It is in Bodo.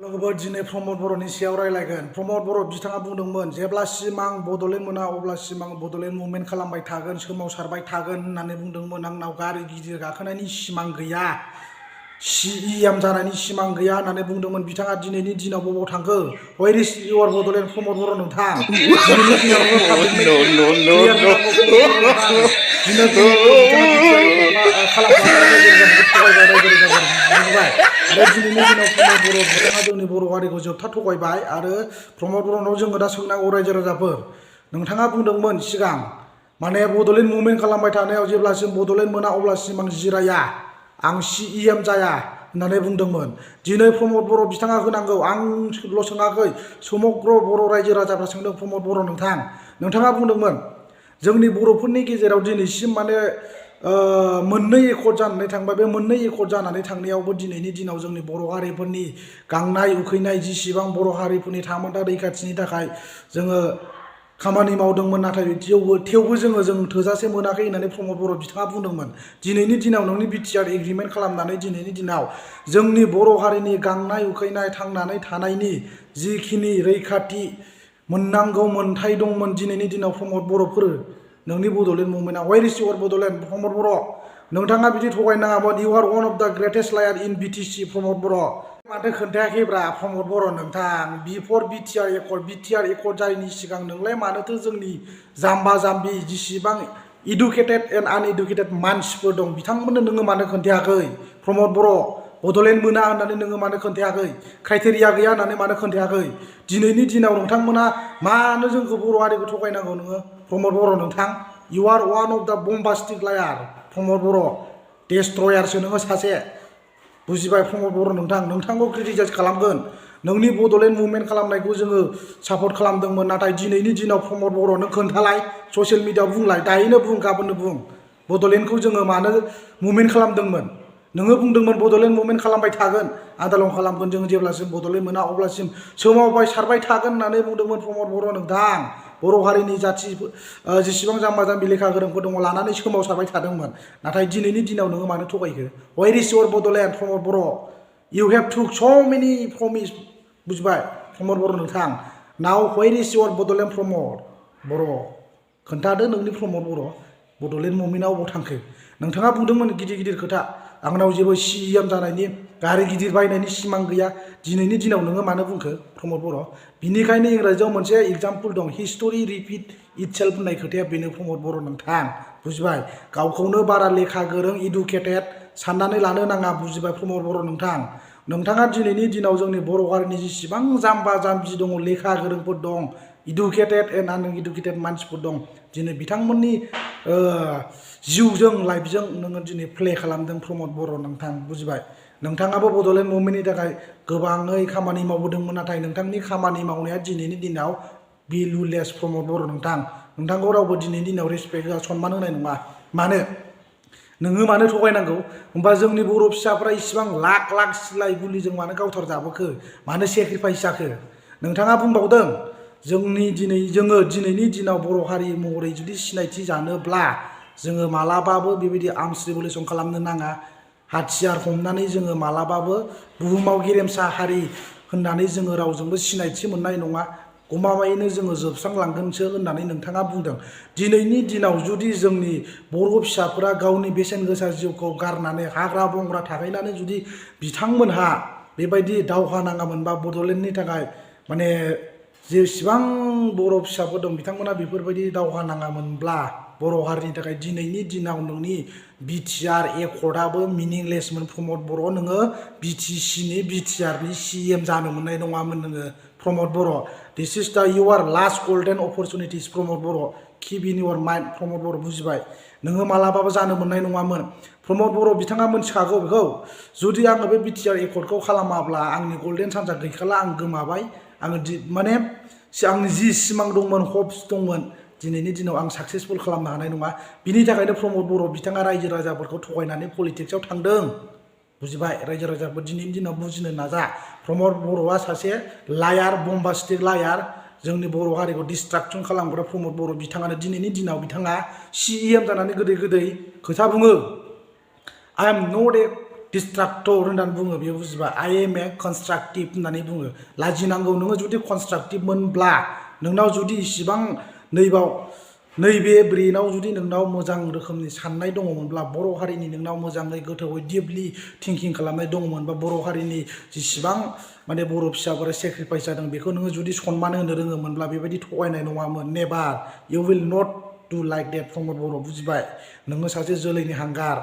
लोगोफोर दिनै प्रमद बर'नि सायाव रायलायगोन। प्रमद बर' बिथाङा बुंदोंमोन जेब्लासिम आं बड'लेण्ड मोना अब्लासिम आं बड'लेण्ड मुभमेन्ट खालामबाय थागोन, सोमावसारबाय थागोन होननानै बुंदोंमोन। आंनाव गारि गिदिर गाखोनायनि सिमां गैया, CEM जानायनि सिमां गैया होननानै बुंदोंमोन। बिथाङा दिनैनि दिनाव बबाव थांखो? Where is your Bodoland Pramod Boro' नोंथां? दिनैनि दिनाव नोङो पाब्लिकनो क्लियार होनांगौ प्रमद बर' नोंथां। दिनै प्रमद बर' बिथाङा बिटिआर खालामनानै रायजो राजाफोरखौ थगायबाय, रायजो राजाफोर बुजिबाय। आरो दिनैनि दिनाव प्रमद बर' बिथाङा जोंनि बर' हारिखौ जोबथा थगायबाय। आरो प्रमद बर'नाव जोङो दा सोंनांगौ रायजो राजाफोर, नोंथाङा बुंदोंमोन सिगां माने बड'लेण्ड मुभमेन्ट खालामबाय थानायाव जेब्लासिम बड'लेण्ड मोना अब्लासिम आं जिराया, आं CEM जाया होननानै बुंदोंमोन। दिनै प्रमद बर' बिथाङा होनांगौ। आंल' सोङाखै, समग्र बर' रायजो राजाफ्रा सोंदों प्रमद बर' नोंथाङा बुंदोंमोन जोंनि बर'फोरनि गेजेराव दिनैसिम माने मोननै एकर्ड जानानै थांबाय। बे मोननै एकर्ड जानानै थांनायावबो दिनैनि दिनाव जोंनि बर' हारिफोरनि गांनाय उखैनाय जेसेबां बर' हारिफोरनि थामोन्था रैखाथिनि थाखाय जोङो खामानि मावदोंमोन, नाथाय थेवबो जों थोजासे मोनाखै होननानै प्रमद बर' बिथाङा बुंदोंमोन। दिनैनि दिनाव नोंनि BTR एग्रिमेन्ट खालामनानै दिनैनि दिनाव जोंनि बर' हारिनि गांनाय उखैनाय थांनानै थानायनि जिखिनि रैखाथि मोननांगौ मोन्थाय दंमोन, दिनैनि दिनाव प्रमद बर'फोर नोंनि Bodoland मुभमेन्टआ where is your Bodoland Pramod बर'? नोंथाङा बिदि थगायनाङामोन। इउ आर वान अफ द ग्रेटेस्ट लायार इन BTC प्रमद बर'। माथो खोन्थायाखैब्रा प्रमद बर' नोंथां? बिफर BTR एकर्ड जायैनि सिगां नोंलाय मानोथो जोंनि जाम्बा जाम्बि जेसेबां इडुकेटेड एन्ड आनइडुकेटेड मानसिफोर दं बिथांमोननो नोङो मानो खोन्थायाखै? प्रमद बर' बड'लेण्ड मोना होननानै नोङो मानो खोन्थायाखै? क्राइटेरिया गैया होननानै मानो खोन्थायाखै? दिनैनि दिनाव नोंथांमोना मानो जोंखौ बर' हारिखौ थगायनांगौ नोङो प्रमद बर' नोंथां? इउ आर वान अफ द बम्बास्टिक लायार प्रमद बर'। डेस्ट्रयारसो नोङो सासे, बुजिबाय प्रमद बर' नोंथां? नोंथांखौ क्रिटिसाइज खालामगोन। नोंनि बड'लेण्ड मुभमेन्ट खालामनायखौ जोङो सापर्ट खालामदोंमोन, नाथाय दिनैनि दिनाव प्रमद बर' नों खोन्थालाय, ससियेल मिडियाआव बुंलाय, दायोनो बुं, गाबोननो बुं, बड'लेण्डखौ जोङो मानो मुभमेन्ट खालामदोंमोन? नोङो बुंदोंमोन बड'लेण्ड मुभमेन्ट खालामबाय थागोन, आन्दलन खालामगोन जों जेब्लासिम बड'लेण्ड मोना अब्लासिम सोमावबाय सारबाय थागोन होननानै बुंदोंमोन प्रमद बर' नोंथां। बर' हारिनि जाथि जेसेबां जाम्बा जाम्बि लेखा गोरोंफोर दङ लानानै सोमावसारबाय थादोंमोन, नाथाय दिनैनि दिनाव नोङो मानो थगायखो? Where is your Bodoland Pramod Boro'? You have took so' many promise, बुजिबाय प्रमद बर' नोंथां? Now where is your Bodoland Pramod Boro'? खोन्थादो नोंनि प्रमद बर' बड'लेण्ड मुभमेन्टआव अबाव थांखो? नोंथाङा बुंदोंमोन गिदिर गिदिर खोथा, आंनाव जेबो CEM जानायनि गारि गिदिर बायनायनि सिमां गैया। दिनैनि दिनाव नोङो मानो बुंखो प्रमद बर'? बिनिखायनो इंराजियाव मोनसे एग्जाम्पल दं, हिस्टरि रिपिट इटसेल्फ होननाय खोथाया बेनो प्रमद बर' नोंथां, बुजिबाय? गावखौनो बारा लेखा गोरों इडुकेटेड साननानै लानो नाङा, बुजिबाय प्रमद बर' नोंथां? नोंथाङा दिनैनि दिनाव जोंनि बर' हारिनि जेसेबां जाम्बा जाम्बि दङ, लेखा गोरोंफोर दं, इडुकेटेड एन्ड आनइडुकेटेड मानसिफोर दं, दिनै बिथांमोननि जिउजों लाइफजों नोङो दिनै प्ले खालामदों प्रमद बर' नोंथां, बुजिबाय? नोंथाङाबो बड'लेण्ड मुभमेन्टनि थाखाय गोबाङै खामानि मावबोदोंमोन, नाथाय नोंथांनि खामानि मावनाया दिनैनि दिनाव भेलुलेस प्रमद बर' नोंथां। नोंथांखौ रावबो दिनैनि दिनाव रेसपेक्ट होआ, सनमान होनाय नङा। मानो? नोङो मानो थगायनांगौ? होमबा जोंनि बर' फिसाफ्रा इसिबां लाख लाख सिलाय गुलिजों मानो गावथार जाबोखो? मानो सेक्रिफाइस जाखो? नोंथाङा बुंबावदों जोङो दिनैनि दिनाव बर' हारि महरै जुदि सिनायथि जानोब्ला जोङो मालाबाबो बेबायदि आर्मस रिभलिउसन खालामनो नाङा, हाथियार हमनानै जोङो मालाबाबो बुहुमाव गेरेमसा हारि होननानै जोङो रावजोंबो सिनायथि मोननाय नङा, गमामायैनो जोङो जोबस्रांलांगोनसो होननानै नोंथाङा बुंदों। दिनैनि दिनाव जुदि जोंनि बर' फिसाफोरा गावनि बेसेन गोसा जिउखौ गारनानै हाग्रा बंग्रा थाहैनानै जुदि बिथांमोनहा बेबायदि दावहा नाङामोनबा बड'लेण्डनि थाखाय, माने जेसेबां बर' फिसाफोर दं बिथांमोना बेफोरबायदि दावहा नाङामोनब्ला बर' हारिनि थाखाय दिनैनि दिनाव नोंनि BTR एकर्डआबो मिनिंलेसमोन प्रमद बर'। नोङो BTCनि BTRनि CEM जानो मोननाय नङामोन नोङो प्रमद बर'। दिस इज द इउर लास्ट गल्डेन अपरचुनिटिस प्रमद बर'। किप इन इउर माइन्ड प्रमद बर', बुजिबाय? नोङो मालाबाबो जानो मोननाय नङामोन प्रमद बर'। बिथाङा मोनथिखागौ बेखौ, जुदि आङो बे BTR एकर्डखौ खालामाब्ला आंनि गल्डेन सान्सआ गैखाला, आं गोमाबाय। आङो माने आंनि जि सिमां दंमोन, हप्स दंमोन, दिनैनि दिनाव आं साक्सेसफुल खालामनो हानाय नङा। बिनि थाखायनो प्रमद बर' बिथाङा रायजो राजाफोरखौ थगायनानै पलिटिक्सआव थांदों, बुजिबाय? रायजो राजाफोर दिनैनि दिनाव बुजिनो नाजा। प्रमद बर'आ सासे लायार, बम्बास्टिक लायार, जोंनि बर' हारिखौ डिस्ट्राक्सन खालामग्रा प्रमद बर' बिथाङानो दिनैनि दिनाव बिथाङा CEM जानानै गोदै गोदै खोथा बुङो। आइ एम नट ए डिस्ट्राक्टर होननानै बुङो बेयो बुजिबा I am a constructive होननानै बुङो लाजिनांगौ नोङो जुदि कनस्ट्राक्टिभ मोनब्ला नोंनाव जुदि इसिबां नैबे ब्रेनाव जुदि नोंनाव मोजां रोखोमनि साननाय दङमोनब्ला बर' हारिनि नोंनाव मोजाङै गोथौयै डिपलि थिंकिं खालामनाय दङमोनबा बर' हारिनि जेसेबां माने बर' फिसाफोरा सेक्रिफाइस जादों बेखौ नोङो जुदि सनमान होनो रोङोमोनब्ला बेबायदि थगायनाय नङामोन never U will not do like date प्रमद बर' बुजिबाय नोङो सासे जोलैनि हांगार